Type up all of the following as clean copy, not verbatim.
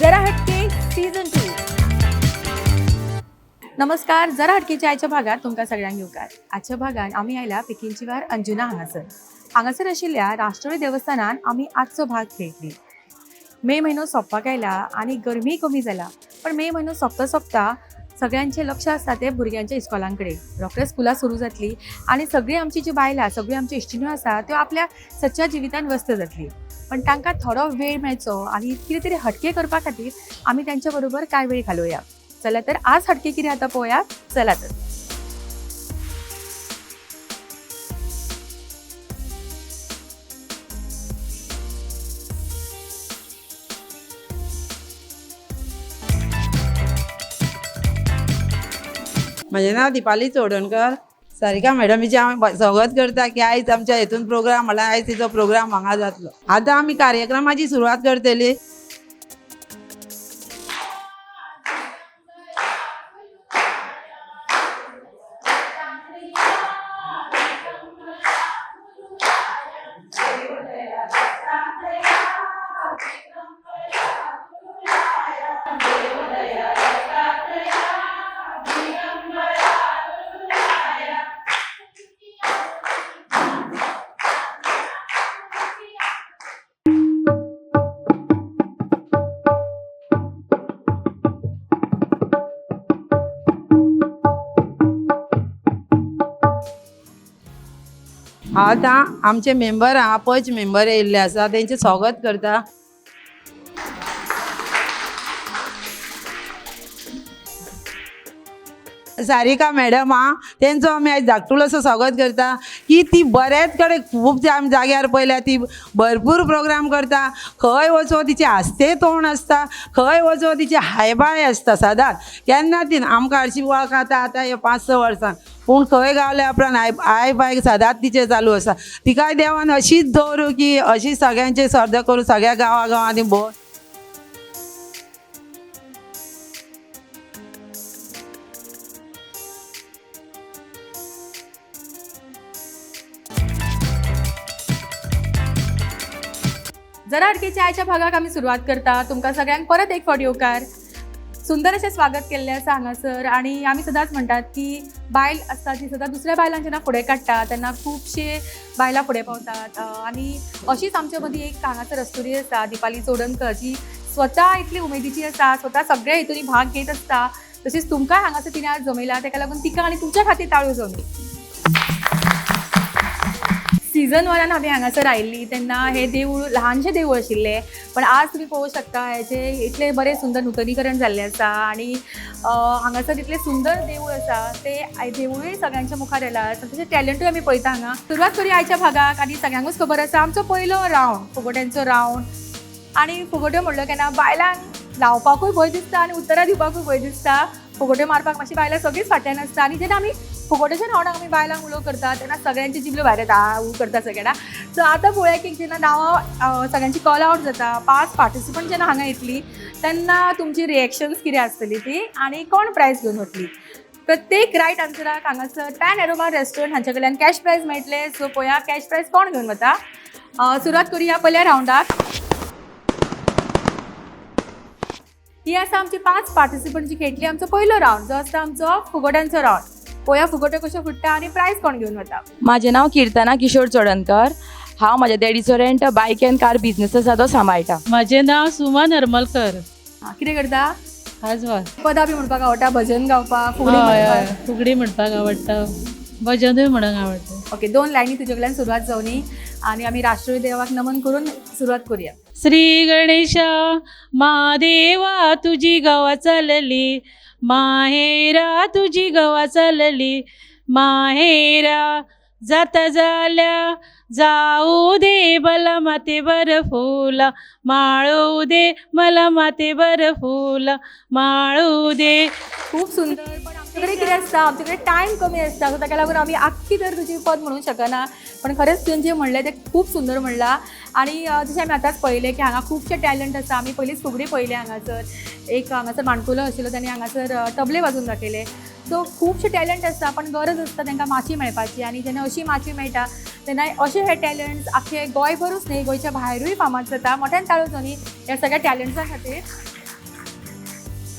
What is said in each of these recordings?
जरा हटके सीझन 2. नमस्कार, जरा हटकेच्या आयच्या भागात तुमकां सगळ्यांक येवकार. आजच्या भागात आमी आयला पिकिंचीवार अंजुना हांगासर. हांगासर आशिल्ल्या राष्ट्रवादी देवस्थानान आमी आजचो भाग खेळटली. मे म्हयनो सोंपपाक आयला आनी गरमी कमी जाला, पण मे म्हयनो सोंपता सोंपता सगळ्यांचें लक्ष आसता तें भुरग्यांच्या इस्कॉलां कडेन. रोखडेच स्कुलां सुरू जातली आनी सगळीं आमची जी बायलां, सगळीं आमची इश्टिण्यो आसा त्यो आपल्या सदच्या जिवितान व्यस्त जातली. पण तांकां थोडो वेळ मेळचो आनी कितें तरी हटके करपा खातीर आमी त्यांच्या बरोबर कांय वेळ घालोवया. चला तर आज हटके कितें आतां पळोवया. चला तर. म्हजें नांव दिपाली चोडणकर. सारिका मॅडमीचें हांव स्वागत करता की आयज आमच्या हेतून प्रोग्राम म्हणल्यार आयज तिचो प्रोग्राम हांगा जातलो. आतां आमी कार्यक्रमाची सुरवात करतली. आतां आमचे मेंबर आहा, पंच मेंबर येयल्ले आसा, तेंचें स्वागत करता. सारिका मॅडम आहा, तेंचो आमी आयज धाकटुलोसो स्वागत करता की ती बऱ्याच कडेन खूब आमी जाग्यार पळयल्या, ती भरपूर प्रोग्राम करता. खंय वचो तिचें हांसतें तोंड आसता, खंय वचो तिचें हायबाय आसता सदांच. केन्ना ती आमकां हरशीं वळख आतां आतां हे 5-6 वर्सां, पूण खंय गावल्या उपरांत I बाय सदांच तिचें चालू आसा. तिकाय देवान अशीच दवरूं की अशीच सगळ्यांचें सर्द करूं, सगळ्या गांवा गांवांनी भोंवन. जरा हटकेच्या आयच्या भागाक आमी सुरवात करता. तुमकां सगळ्यांक परत एक फावट येवकार. सुंदर अशें स्वागत केल्लें आसा हांगासर. आनी आमी सदांच म्हणटात की बायल आसता ती सदांच दुसऱ्या बायलांक जेन्ना फुडें काडटा तेन्ना खुबशे बायलां फुडें पावतात. आनी अशीच आमच्या मदीं एक हांगासर अस्तुरी आसा, दिपाली चोडणकर, जी स्वता इतली उमेदीची आसा, स्वता सगळ्या हितूंनी भाग घेत आसता. तशीच तुमकांय हांगासर तिणें आज जमयला, ताका लागून तिका आनी तुमच्या खातीर ताळयो जमली. सीझन 1 आमी हांगासर आयिल्ली तेन्ना हें देवूळ ल्हानशें देवूळ आशिल्लें, पण आज तुमी पळोवंक शकता हेचें इतलें बरें सुंदर नुतनीकरण जाल्लें आसा. आनी हांगासर इतलें सुंदर देवूळ आसा, तें देवूळय सगळ्यांच्या मुखार येलां. तशें टॅलंटूय आमी पळयता हांगा. सुरवात करूया आयच्या भागाक. आनी सगळ्यांकूच खबर आसा आमचो पयलो रावंड फुगोट्यांचो रावंड. आनी फुगोट्यो म्हणलो केन्ना बायलांक लावपाकूय भंय दिसता आनी उत्तरां दिवपाकूय भंय दिसता. फुगोट्यो मारपाक मातशी बायलां सगळींच फाटल्यान आसता. आनी जेन्ना आमी फुगोट्याच्या रावंडाक आमी बायलांक उलो करता तेन्ना सगळ्यांची जिबल्यो भायर येता, आ ऊ करता सगळ्यांना. सो आतां पळोवया की जेन्ना नांवां सगळ्यांची कॉल आवट जाता, 5 पार्टिसिपंट जेन्ना हांगा येतली तेन्ना तुमची रिएक्शन्स कितें आसतली ती आनी कोण प्रायज घेवन वतली. प्रत्येक रायट आन्सराक हांगासर पॅन एरोमा रेस्टॉरंट हांच्या कडल्यान कॅश प्रायज मेळटले. सो पळोवया कॅश प्रायज कोण घेवन वता. सुरवात करूया पयल्या रावंडाक. ही आसा आमची 5 पार्टिसिपंट जी खेळटली आमचो पयलो रावंड जो आसता आमचो फुगोट्यांचो रावंड. पळोवया फुगोट्यो कश्यो फुट्टा आनी प्रायज कोण घेवन वता. म्हाजें नांव किर्तना किशोर चोडणकर. हांव म्हाज्या डॅडीचो rent bike and car business आसा तो सांबाळटा. म्हाजें नांव सुमा नर्मलकर. कितें करता? हाजवार. पदां बी म्हणपाक आवडटा, भजन गावपाक, फुगडी हय म्हणपाक? हय, फुगडी म्हणपाक आवडटा, भजनूय म्हणूंक आवडटा. ओके, 2 लायनी तुजे कडल्यान सुरवात जावनी आनी आमी राष्ट्रीय देवाक नमन करून सुरवात करूया. श्री गणेशा महादेवा तुजी गवा चलली, माहेरा तुजी गवा चलली, माहेरा जाता जाल्या जाऊ दे मला माते बर फुला, माळू दे मला माते बर फुला, माळू दे. खूप सुंदर. पण आमच्याकडे कितें आसता, आमच्याकडे टायम कमी आसता, सो ताका लागून आमी आख्खी तर तुजी पद म्हणूंक शकना. पण खरेंच तुवें जें म्हणलें तें खूब सुंदर म्हणलां. आनी जशें आमी आतांच पळयलें की हांगा खुबशे टॅलंट आसा. आमी पयलींच फुगडी पळयली हांगासर, एक हांगासर माणकुलो आशिल्लो ताणें हांगासर तबले वाजोवन दाखयले. सो खुबशे टॅलंट आसता, पण गरज आसता तांकां माची मेळपाची. आनी जेन्ना अशी माची मेळटा तेन्ना अशे हे टॅलंट्स आख्खे गोंयभरूच न्ही, गोंयच्या भायरूय फामाद जाता. मोठ्यान ताळो जावनी ह्या सगळ्या टॅलंट्सां खातीर.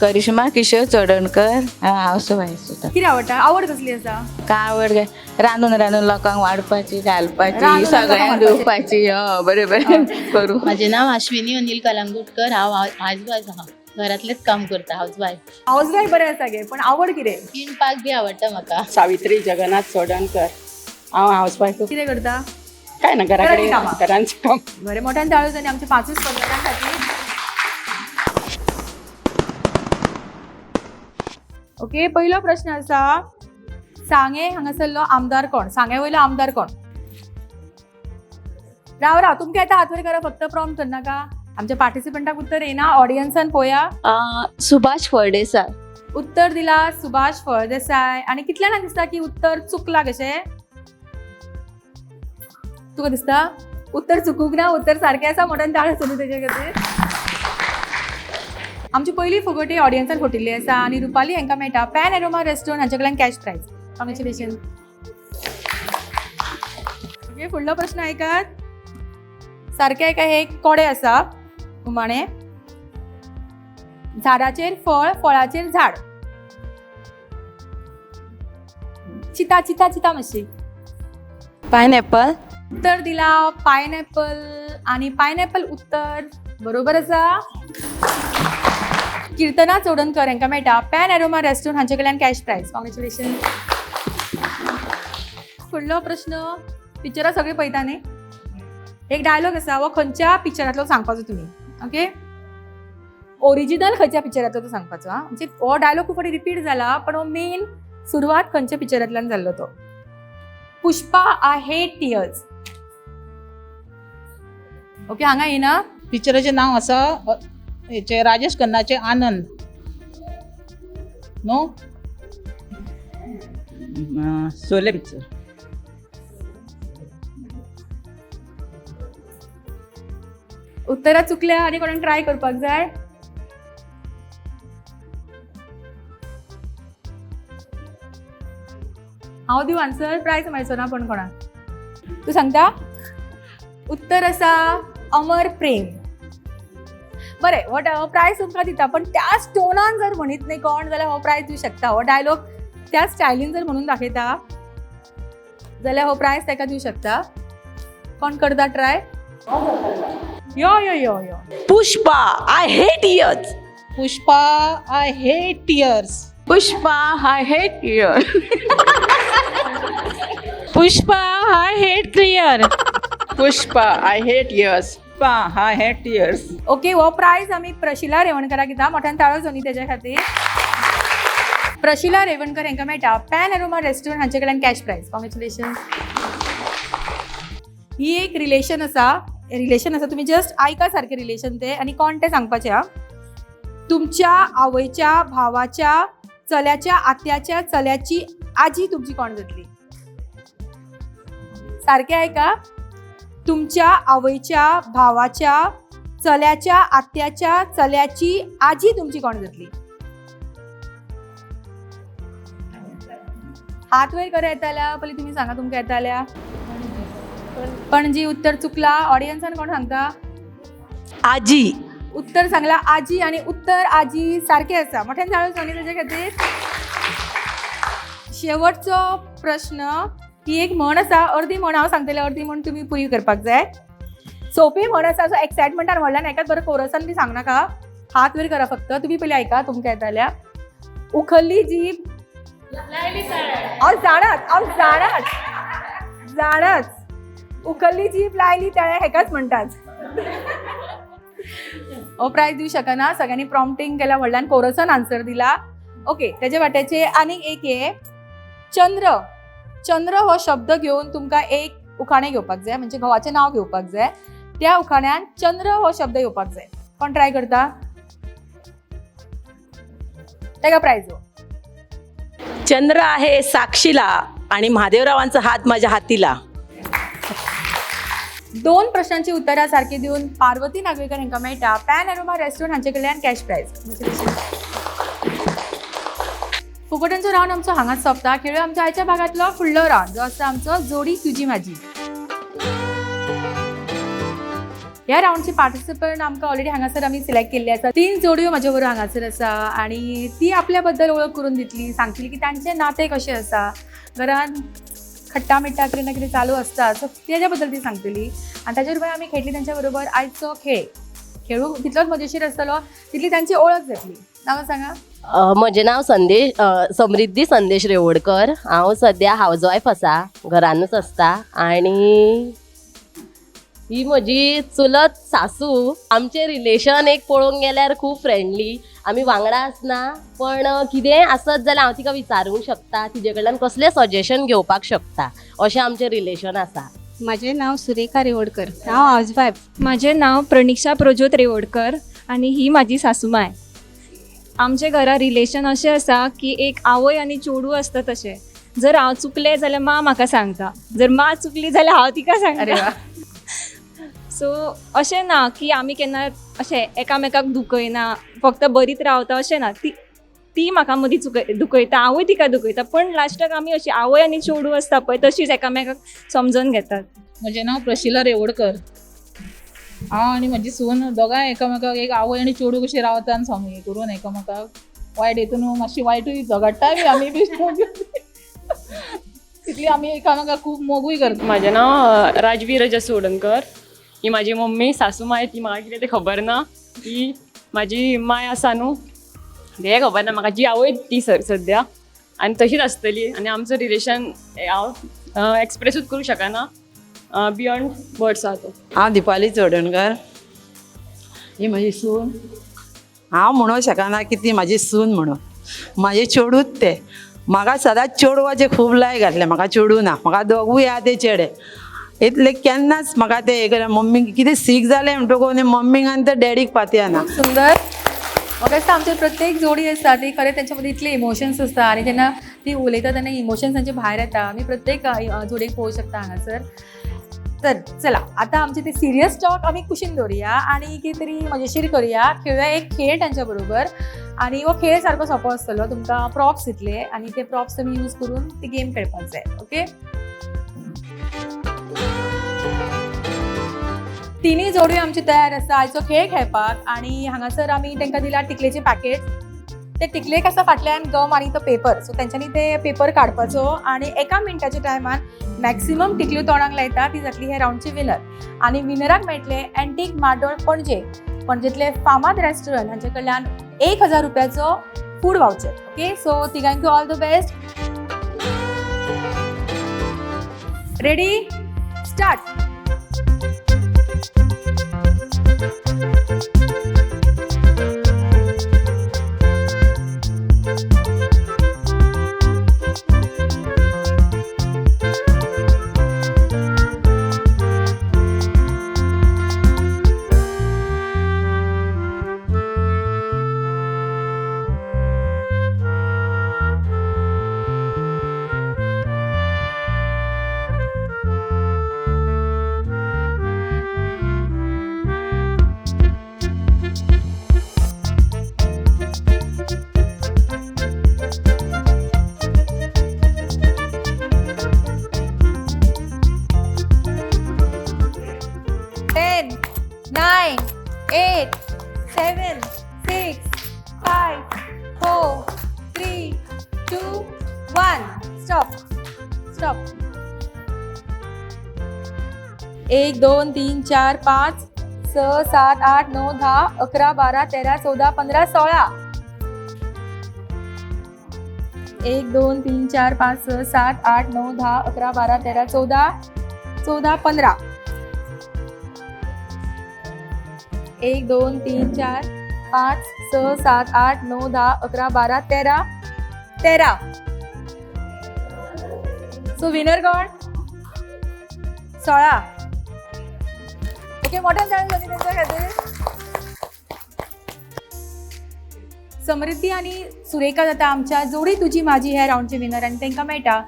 करिश्मा किशोर चोडणकर. हावस वायफ सुद्दां. कितें आवडटा? आवड कसली आसा? काय आवड काय, रांदून रांदून लोकांक वाडपाची, घालपाची, रांदून सगळ्यांक लोकांक दिवपाची. हय, बरें बरें करूं. म्हजें नांव अश्विनी अनिल कलांगुटकर. हांव हावज वायफ आहा, घरांतलेंच काम करता, हावज वायफ. हावस वायफ बरें आसा गे, पण आवड कितें? पिनपाक बी आवडटा म्हाका. सावित्री जगन्नाथ चोडणकर. हांव हावस वायफ. कितें करता? काय ना, घरा घराचीं कडेन, कामां. घरांचें काम. बरें, मोठ्यान ताळयो जाली आमच्या पांचूय स्पर्धकां खातीर. ओके, पयलो प्रश्न आसा, सांगे हांगासरलो आमदार कोण? सांगे वयलो आमदार कोण? राव राव, तुमकां येता, हात वयर करा फक्त, प्रॉम्प्ट करनाका. आमच्या पार्टिसिपंटाक उत्तर येना, ऑडियन्सान पळोवया. सुभाष फळदेसाय. उत्तर दिला सुभाष फळदेसाय. आनी कितल्यांक दिसता की उत्तर चुकला कशें? तुका दिसता उत्तर चुकूंक ना? उत्तर सारकें आसा. मोठ्यान ताळयो आसूं तेजे खातीर. आमची पयली फुगोटी ऑडियन्सान फुटिल्ली आसा आनी रुपाली हांकां मेळटा पॅन एरोमा रेस्टॉरंट हांचे कडल्यान कॅश प्रायज. कॉंग्रेच्युलेशन. ओके, फुडलो प्रश्न आयकात सारकें आयका. हे एक कोडे आसा, हुमाणें. झाडाचेर फळ, फळाचेर झाड. चिता चिता चिता मातशी. पायनएपल. उत्तर दिला पायनएपल आनी पायनएपल उत्तर बरोबर आसा. किर्तना चोडणकर हांकां मेळटा पॅन एरोमा रेस्टॉरंट हांचे कडल्यान कॅश प्रायज. कॉंग्रेच्युलेशन. फुडलो प्रश्न, पिक्चरां सगळीं पळयता न्ही? एक डायलॉग आसा, हो खंयच्या पिक्चरांतलो सांगपाचो तुमी. ओके, ओरिजिनल खंयच्या पिक्चरांतलो तो सांगपाचो. हा, म्हणजे हो डायलॉग खूब फावटी रिपीट जाला, पण हो मेन सुरवात खंयच्या पिक्चरांतल्यान जाल्लो तो. Pushpa I hate tears. Okay, हांगा येना. पिक्चराचें नांव आसा हेचें राजेश खन्नाचें आनंद न्हू. शोले पिक्चर. उत्तरां चुकल्या आनी कोणाक ट्राय करपाक जाय? हांव दिवं आन्सर? प्रायज मेळचो ना पण कोणाक. तूं सांगता? उत्तर आसा अमर प्रेम. बरें, हो प्रायज तुमकां दिता, पण त्याच टोनान जर म्हणीत न्ही कोण जाल्यार हो प्रायज दिवं शकता. हो डायलॉग त्याच स्टायलीन जर म्हणून दाखयता जाल्यार हो प्रायज ताका दिवं शकता. कोण करता ट्राय? यो यो यो यो. Pushpa I hate years. Pushpa I hate tears. Pushpa I hate year. Pushpa I hate clear. Pushpa I hate years. Pushpa I hate years. Okay, हो प्रायज आमी प्रशिला रेवणकराक दिता. मोठ्यान ताळो जावनी तेज्या खातीर. प्रशिला रेवणकर हांकां मेळटा पॅन एरोमा रेस्टॉरंट हांचे कडल्यान कॅश प्रायज. कॉंग्रेच्युलेशन. ही एक रिलेशन आसा, रिलेशन आसा, तुमी जस्ट आयका सारकें रिलेशन तें आनी कोण तें सांगपाचें. हा, तुमच्या आवयच्या भावाच्या चल्याच्या आत्याच्या चल्याची आजी तुमची कोण जातली? सारकें आयका. तुमच्या आवयच्या भावाच्या चल्याच्या आत्याच्या चल्याची आजी तुमची कोण जातली? हात वयर करा येताल्या पयलीं तुमी सांगा तुमकां येताल्या. पणजी उत्तर चुकला. ऑडियन्सान कोण सांगता? आजी. उत्तर सांगला आजी आनी उत्तर आजी सारकें आसा. मोठ्यान ताळयो जावनी तेजे खातीर. शेवटचो प्रश्न, ही एक म्हण आसा, अर्दी म्हण हांव सांगतलें, अर्दी म्हण तुमी पुरी करपाक जाय. सोंपी म्हण आसा, सो एक्सायटमेंटान व्हडल्यान एकाच बरो कोरसान बी सांगनाका, हात वयर करा फक्त. तुमी पयलीं आयका तुमकां येताल्या. उखल्ली जीभ हांव जाणात, हांव जाणात, जाणाच. उखल्ली जीभ लायली तळ्याक हेकाच म्हणटात. हो प्रायज दिवं शकना, सगळ्यांनी प्रॉम्प्टींग केल्या, व्हडल्यान कोरसान आन्सर दिला. ओके, तेजे वाट्याचे आनीक एक हे चंद्र. चंद्र हो शब्द घेवन तुमकां एक उखाणें घेवपाक जाय, म्हणजे घोवाचें नांव घेवपाक जाय. त्या उखाण्यान चंद्र हो शब्द येवपाक जाय. कोण ट्राय करता? ताका प्रायज हो. चंद्र आहे साक्षीला आणि महादेवरावांचा हात माझ्या हातीला. दोन प्रश्नांची उत्तरां सारकी दिवन पार्वती नागवेकर हांकां मेळटा पॅन एरोमा रेस्टॉरंट हांचे कडल्यान कॅश प्रायज. फुगोट्यांचो रावंड आमचो हांगाच सोंपता. खेळूया आमच्या आयच्या भागांतलो फुडलो रावंड, जो आसता आमचो जोडी तुजी म्हाजी. ह्या रावंडची पार्टिसिपंट आमकां ऑलरेडी हांगासर आमी सिलेक्ट केल्ली आसा. 3 जोडयो म्हाजे बरोबर हांगासर आसा आनी ती आपल्या बद्दल वळख करून दितली, सांगतली की तांचें नातें कशें आसा, घरान खट्टा मिट्टा कितें ना कितें चालू आसता, सो तेज्या बद्दल ती सांगतली. आनी ताजे बरोबर आमी खेळटली तांच्या बरोबर आयचो खेळ. खेळू तितलोच मजेशीर आसतलो, तितली तांची वळख जातली. नांव सांगा. म्हजें नांव संदेश समृद्धी संदेश रेवडकर. हांव सद्या हावज वायफ आसा, घरानूच आसता आनी ही म्हजी चुलत सासू. आमचें रिलेशन एक पळोवंक गेल्यार खूब फ्रेंडली, आमी वांगडा आसना पण कितेंय आसत जाल्यार हांव तिका विचारूंक शकता, तिजे कडल्यान कसलें सजेशन घेवपाक शकता, अशें आमचें रिलेशन आसा. म्हजें नांव सुरेखा रेवडकर, हांव हावज वायफ. म्हजें नांव प्रणिक्षा प्रज्योत रेवडकर आनी ही म्हाजी सासूमाय. आमच्या घरा रिलेशन अशें आसा की एक आवय आनी चेडूं आसता तशें. जर हांव चुकलें जाल्यार माँ म्हाका सांगता, जर माँ चुकली जाल्यार हांव तिका सांगता. सो अशें ना की आमी केन्ना अशें एकामेकाक दुखयना, फक्त बरीच रावता अशें ना. ती ती म्हाका मदीं दुखयता, हांवूय तिका दुखयता, पण लास्टाक आमी अशी आवय आनी चेडूं आसता पळय तशीच एकामेकाक समजून घेतात. म्हजें नांव प्रशिला रेवडकर. हांव आनी म्हजी सून दोगांय एकामेकाक एक आवय आनी चेडूं कशी रावता आनी हें करून एकामेकाक वायट हितून मातशी वायटूय झगडटाय बी आमी बी, तितली आमी एकामेकाक खूब मोगूय करता. म्हजें नांव राजवीर रजत सोडणकर. ही म्हाजी मम्मी, सासू माय. ती म्हाका कितें तें खबर ना, ती म्हाजी माय आसा न्हू तें खबर ना म्हाका, जी आवय ती सद्या आनी तशीच आसतली. आनी आमचो रिलेशन हांव एक्सप्रेसूच करूंक शकना, बियोंड वर्ड्स आहा तो. हांव दिपाली चोडणकर, ही म्हजी सून. हांव म्हणूंक शकना की ती म्हाजी सून म्हणून, म्हाजें चेडूच तें. म्हाका सदांच चेडवाचें खूब लायक आसलें, म्हाका चेडूं ना, म्हाका दोगूय आहा ते चेडे. इतले केन्नाच म्हाका ते हें करिना. मम्मी कितें सीक जालें म्हणटकूच न्ही मम्मीक आनी ते डॅडीक पातयना. सुंदर. म्हाका दिसता आमचे प्रत्येक जोडी आसता ती खरें तेंच्या मदीं इतले इमोशन्स आसता आनी जेन्ना ती उलयता तेन्ना इमोशन्स तांचे भायर येता. आमी प्रत्येक जोडयेक पळोवंक शकता हांगासर. तर चला आतां आमचे ते सिरियस टॉक आमी कुशीन दवरुया आनी कितें तरी मजेशीर करुया. खेळुया एक खेळ तांच्या बरोबर आनी हो खेळ सारको सोंपो आसतलो. तुमकां प्रॉप्स दितले आनी ते प्रॉप्स तुमी यूज करून ती गेम खेळपाक जाय. ओके, तिनूय जोडयो आमच्यो तयार आसा आयचो खेळ खेळपाक. आनी हांगासर आमी तांकां दिला टिकलेचे पॅकेट. ते टिकलेक आसा फाटल्यान गम आनी तो पेपर, सो तेंच्यांनी ते पेपर काडपाचो आनी एका मिनटाच्या टायमान मॅक्सिमम टिकल्यो तोंडाक लायता ती जातली हे रावंडची विनर. आनी विनराक मेळटले एन्टीक मार्डोळ पणजे, पणजेंतले फामाद रेस्टॉरंट हांचे कडल्यान 1000 रुपयाचो फूड वावचर. ओके, सो तिगांकूय all the best. Ready, start. 10, 9, 8, 7, 6, 5, 4, 3, 2, 1. Stop. Stop. 1, 2, 3, 4, 5, 6, 7, 8, 9, 10, 11, 12, 13, 14, 15, 16. 1, 2, 3, 4, 5, 6, 7, 8, 9, 10, 11, 12, 13, 14, 14, 15. 1, 2, 3, 4, 5, 6, 7, 8, 9, 10, 11, 12, 13, 13. So winner कोण? 16. ओके, मोठ्यान टाळयो जावंदी तेंच्या खातीर. समृद्धी आनी सुरेखा जाता आमच्या जोडी तुजी माझी ह्या रावंडचे विनर आनी तांकां मेळटा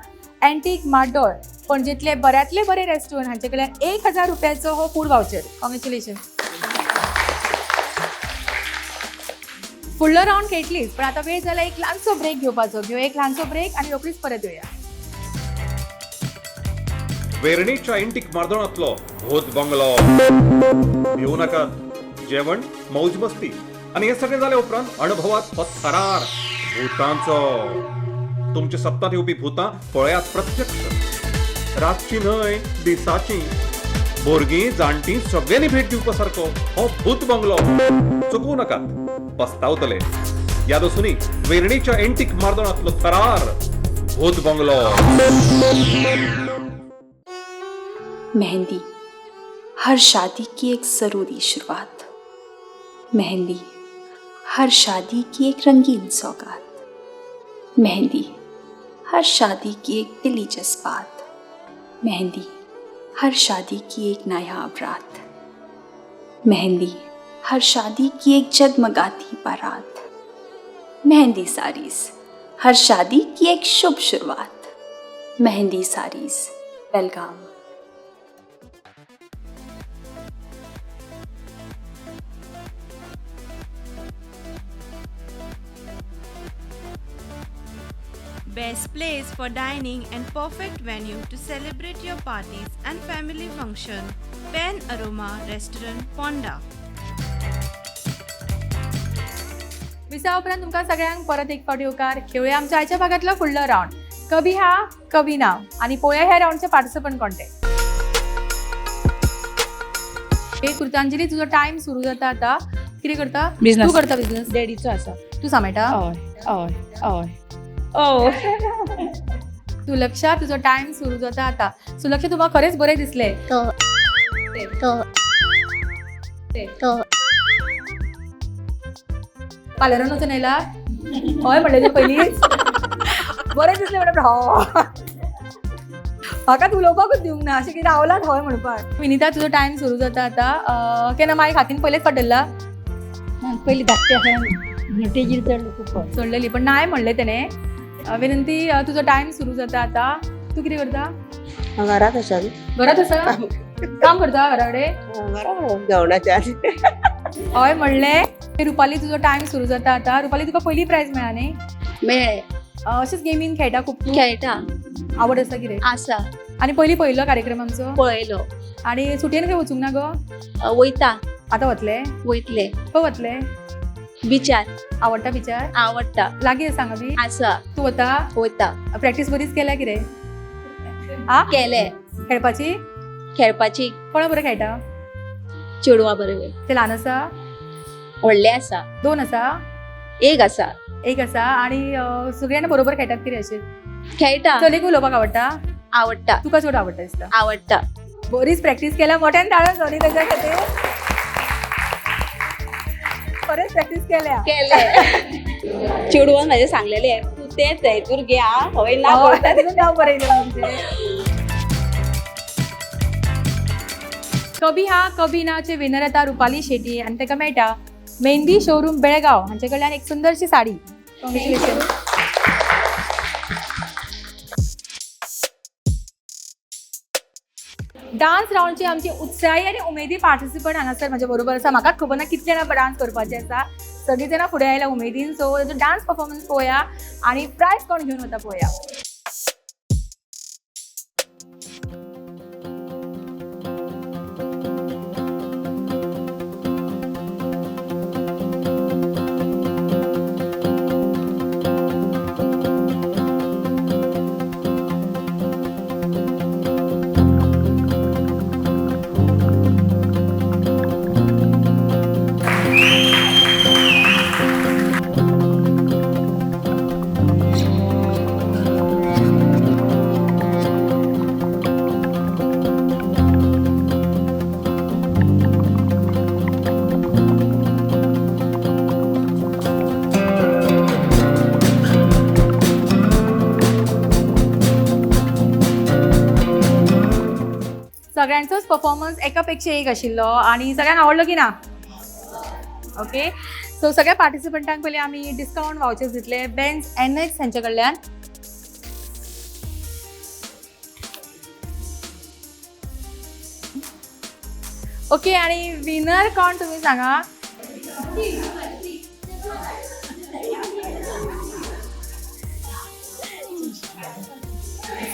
एन्टीक माड्डोळ पणजेंतले बऱ्यांतले बरे रेस्टॉरंट हांचे कडल्यान 1000 रुपयाचो हो फूड वावचर. कॉंग्रेच्युलेशन. फुडलो रावंड खेळटलीच, पण आतां वेळ जाला एक ल्हानसो ब्रेक घेवपाचो. घेवया एक ल्हानसो ब्रेक आनी रोखडीच परत येवया. वेर्णेच्या एंटीक मार्दोणांतलो भूत बंगलो. भिवू नाकात, जेवण, मौज मस्ती आनी हें सगळें जाल्या उपरांत अणभवात हो थरार भुतांचो. तुमच्या सप्तात येवपी भुतां पळयात प्रत्यक्ष, रातची न्हय दिसाची. भुरगीं जाणटीं सगळ्यांनी भेट दिवपा सारको हो भूत बंगलो. चुकूं नाकात, पस्तावतले. याद आसूनी, वेर्णेच्या एंटीक मार्दोणांतलो थरार भूत बंगलो. मेहंदी हर शादी की एक ज़रूरी शुरुआत, मेहंदी हर शादी की एक रंगीन सौगात, मेहंदी हर शादी की एक दिली जज्बात, मेहंदी हर शादी की एक नायाब रात, मेहंदी हर शादी की एक जगमगाती बारात, मेहंदी साड़ीज हर शादी की एक शुभ शुरुआत, Mehndi saris Belgaum. Best place for dining and perfect venue to celebrate your parties and family function. Pen Aroma Restaurant, Ponda. विसा उपरांत तुमकां सगळ्यांक परत एक फावट येवकार. खेळुया आमच्या आयच्या भागांतलो फुडलो रावंड, कभी हा कभी ना. आनी पळोवया ह्या रावंडचे पार्टिसिपंट कोण ते. कृतांजली, तुजो टायम सुरू जाता आता. कितें करता? बिझनेस. तूं करता बिझनेस? डॅडीचो आसा. तूं सांबाळटा? हय हय हय. ओ सुलक्षा, तुजो टायम सुरू जाता आता. सुलक्षा, तुका खरेंच बरें दिसलें. पार्लरान वचून येयला? हय म्हणलें तूं पयलींच. बरें दिसलें म्हणटा. हय, म्हाका उलोवपाकूच दिवंक ना, अशें कितें रावलात हय म्हणपाक. विनिता, तुजो टायम सुरू जाता आतां. केन्ना मायक हातीन पयलेच फावट धरला? पयलीं धाकटी आसा टेजीर चडलो खूब चडलेली, पण नाय म्हणलें तेणें. विनंती, तुजो टायम सुरू जाता आतां. तूं कितें करता? घरांत आसा. घरांत आसा? काम करता घरा कडेन? जेवणाच्या. हय म्हणलें. रुपाली, तुजो टायम सुरू जाता आतां. रुपाली, तुका पयली प्रायज मेळ्ळा न्ही? मेळ्ळें. अशेंच गेमीन खेळटा खूब? खेळटा. आवड आसा कितें? आसा. आनी पयलीं पळयलो कार्यक्रम आमचो? पळयलो. आनी सुटयेन खंय वचूंक ना गो? वयता. आतां वतले? वयतले. खंय वतले? बिचार. आवडटा बिचार? आवडटा. लागीं आसा हांगा बी? आसा. तूं वता? वयता. प्रॅक्टीस बरीच केल्या कितें? आ केले. खेळपाची? खेळपाची. कोणा बरोबर खेळटा? चेडवा बरोबर. ते ल्हान आसा? व्हडले आसा. दोन आसा? एक आसा. एक आसा. आनी सगळ्यांना बरोबर खेळटात कितें अशें? खेळटा. चलयेक उलोवपाक आवडटा? आवडटा. तुका चड आवडटा दिसता? आवडटा. बरीच प्रॅक्टीस केल्या, मोठ्यान ताळो सॉरी ताच्या खातीर. बरेच प्रॅक्टीस केल्या. केले. चेडवान म्हाजें सांगलेलें तूं तेंच हेतूर घे आ, हय ना हय, तितून नांव बरयलें तुजें. कभी हा कभी नाचे विनर येता रुपाली शेटी आनी ताका मेळटा मेहंदी शोरूम बेळगांव हांचे कडल्यान एक सुंदरशी साडी. कॉंग्रेच्युलेशन. डान्स रावंडची आमची उत्साही आनी उमेदी पार्टिसिपंट हांगासर म्हाज्या बरोबर आसा. म्हाका खबर ना कितले जाणां डान्स करपाचे आसा, सगळीं जाणां फुडें आयल्या उमेदीन. सो ताचो डान्स परफॉर्मन्स पळोवया आनी प्रायज कोण घेवन वता पळोवया. सगळ्यांचोच परफॉर्मन्स एकापेक्षा एक आशिल्लो आनी सगळ्यांक आवडलो की ना? ओके, सो सगळ्या पार्टिसिपंटांक पयलीं आमी डिस्कावंट वावचर्स दितले बेन्स एन एक्स हांचे कडल्यान. ओके, आनी विनर कोण तुमी सांगा.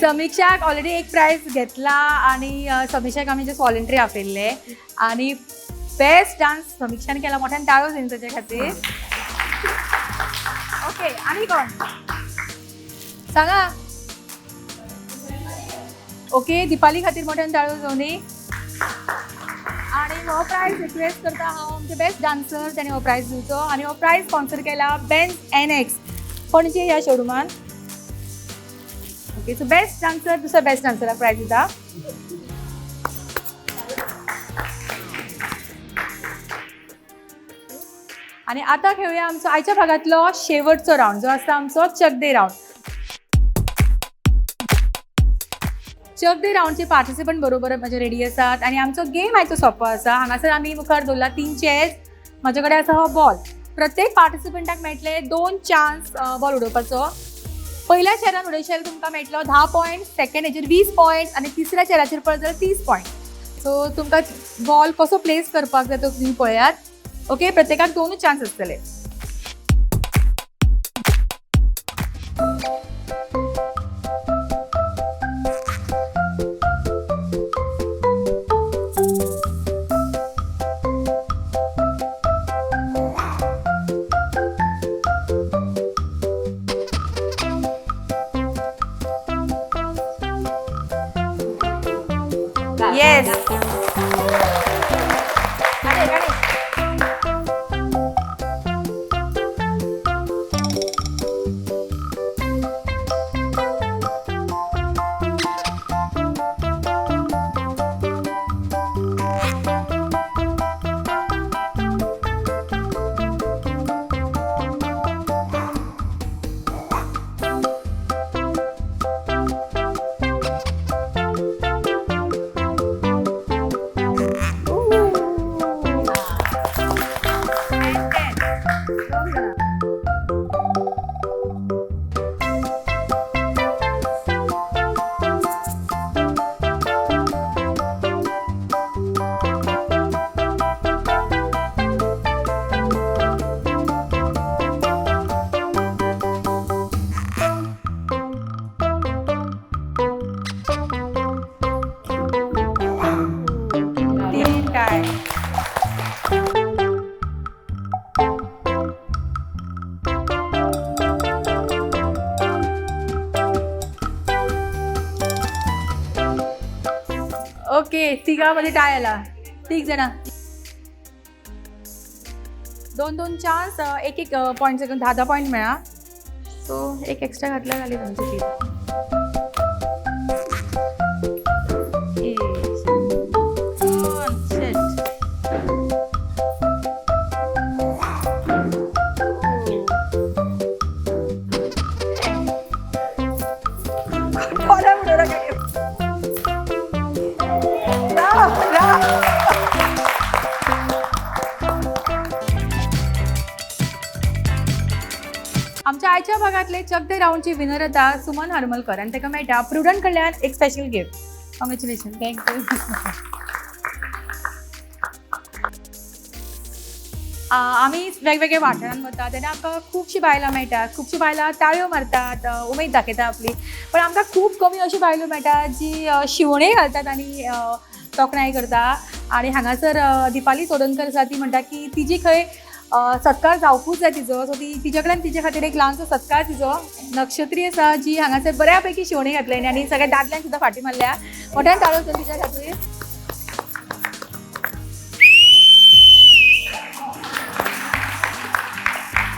समीक्षाक ऑलरेडी एक प्रायज घेतला आनी समीक्षाक आमी जस्ट वॉलंटरी आपयल्ले आनी बेस्ट डान्स समीक्षान केला. मोठ्यान टाळो जाय ताच्या खातीर. ओके, आनी कोण सांगा? ओके, दिपाली खातीर मोठ्यान टाळो जावनी. आणि हो प्रायज रिक्वेस्ट करता हांव आमचे बेस्ट डान्सर ताणें हो प्रायज दिवचो. आनी हो प्रायज स्पॉन्सर केला बेन्स NX Panaji ह्या शोरुमान. ओके, सो बेस्ट डान्सर दुसऱ्या बेस्ट डान्सराक प्रायज दिता. आनी आतां खेळुया आमचो आयच्या भागांतलो शेवटचो रावंड जो आसा आमचो चकदे रावंड. चकदे रावंडचे पार्टिसिपंट बरोबर म्हजे रेडी आसात आनी आमचो गेम आयचो सोंपो आसा. हांगासर आमी मुखार दवरला 3 चेयर्स, म्हजे कडेन आसा हो बॉल. प्रत्येक पार्टिसिपंटाक मेळटले 2 चान्स बॉल उडोवपाचो. पयल्या चेरान उडयशाल तुमकां मेळटलो 10 पॉयंट, सेकंड हेचेर 20 पॉयंट आनी तिसऱ्या चेराचेर पळय जाल्यार 30 पॉयंट. सो तुमकां बॉल कसो प्लेस करपाक जाय तो तुमी पळयात. ओके, प्रत्येकाक 2 चान्स आसतले. Yes. Okay, तिघांमध्ये टाय आला. 3 जण, 2-2 चान्स, 1-1 पॉईंट, 10-10 पॉईंट मेळा. सो एक एक्स्ट्रा घातला झाली तुमची टीम. आमच्या आयच्या भागातले चकदे राऊंडची विनर आता सुमन हरमलकर आनी ताका मेळटा प्रुडंट कडल्यान एक special gift. Congratulation. Thank you. आमी वेगवेगळ्या वाठारांत वता तेन्ना आमकां खुबशीं बायलां मेळटात, खुबशीं बायलां ताळयो मारतात, उमेद दाखयता आपली. पण आमकां खूब कमी अशीं बायलो मेळटात जी शिवणेय घालतात आनी तोखणाय करता. आनी हांगासर दिपाली चोडणकर आसा, ती म्हणटा की तिजी खंय सत्कार जावपूच जाय तिजो. सो ती तिच्या कडल्यान तिचे खातीर एक ल्हानसो सत्कार तिजो. नक्षत्री आसा जी हांगासर बऱ्या पैकी शिवणी घातल्या आनी सगळ्या दादल्यांक सुद्दां फाटी मारल्या. मोठ्यान ताळो तिच्या खातीर.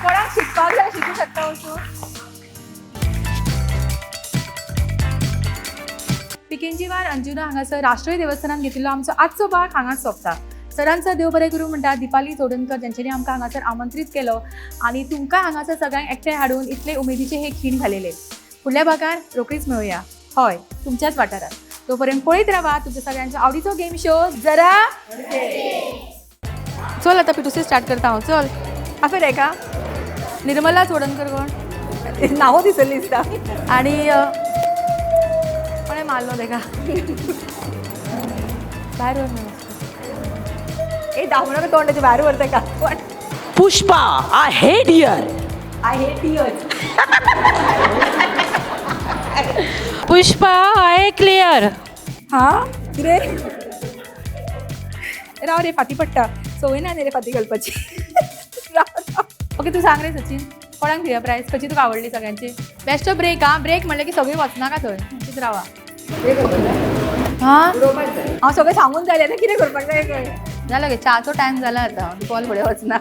कोणाक शिकपाक जाय शिकू शकता वचून. पिकेंजीवार अंजुना हांगासर राष्ट्रीय देवस्थानान घेतिल्लो आमचो आजचो भाग हांगाच सोंपता. सरांचा देव बरें करूं म्हणटा दिपाली चोडणकर ज्यांच्यानी आमकां हांगासर आमंत्रीत केलो आनी तुमकां हांगासर सगळ्यांक एकठांय हाडून इतले उमेदीचे हे खीण घालेले. फुडल्या भागान रोखडीच मेळुया, हय तुमच्याच वाठारात. तोपर्यंत पळयत रावा तुमच्या सगळ्यांचो आवडीचो गेम शो जरा. चल आता पिटूसे स्टार्ट करता हांव. चल आफेर एका निर्मला चोडणकर कोण नांव दिसली दिसता आनी कोणें मारलो तेका भायर व्हर. ए दाखोवं नाका तोंडाच्या भायर व्हरता का पण. Pushpa, I hate here. I hate here. Pushpa आहे क्लियर. हा, कितें? राव रे, फाटी पडटा, संवय ना न्ही रे फाटी घालपाची. ओके, तूं सांग रे सचिन, कोणाक दिया प्रायज? खंयची तुका आवडली सगळ्यांची? बेश्टो ब्रेक. हा, ब्रेक म्हणलें की सगळीं वचनाका थंय, तीच रावा. हा, हांव सगळें सांगून जालें, आतां कितें करपाक जाय खंय जालें गे. च्याचो टायम जाला आतां, कॉल फुडें वचना.